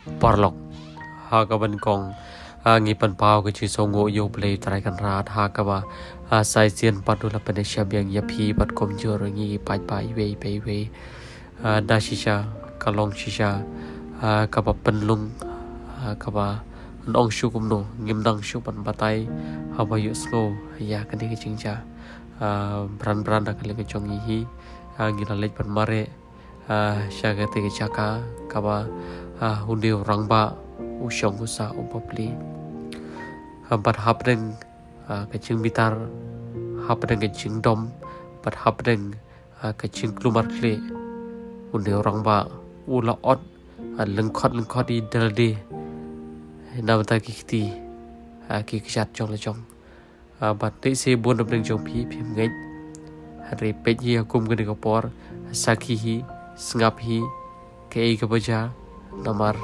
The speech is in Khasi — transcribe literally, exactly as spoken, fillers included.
Paralok, ha kaba nyngkong, ah, ngi pynpaw ka jingsngewnguh ïa U Blei Trai Kynrad, ha kaba, ah, sa shisien pat u la pynshai biang ïa phi bad kumjuh ruh ngi paidbah iwei pa iwei. Ah, da shisha ka long shisha, ah, kaba pynlong, ah, kaba nong shu kumno, ngim nang shu pynbatai haba ïohsngew ïa kane ka jingjia. Ah, bran bran da ka liang ka jong ngi hi, ah, ngi la leit pynmareh, ah, sha kata ka jaka kaba, ah, une u rangbah u shong u sah u bapli. Ah, bad hapdeng, ah, ka jingbitar, hapdeng ka jingdom, bad hapdeng, ah, ka jingkulmar khlieh, une u rangbah u la ot, ah, lyngkhot lyngkhot ïa lade na bynta ki kti, ah, ki kjat jong la jong. Ah, bad lehse bun na pdeng jong phi phim ngeit. Hynrei peit hi ha kum kane ka por, sakhi hi, sngap hi, kaei kaba jia, namar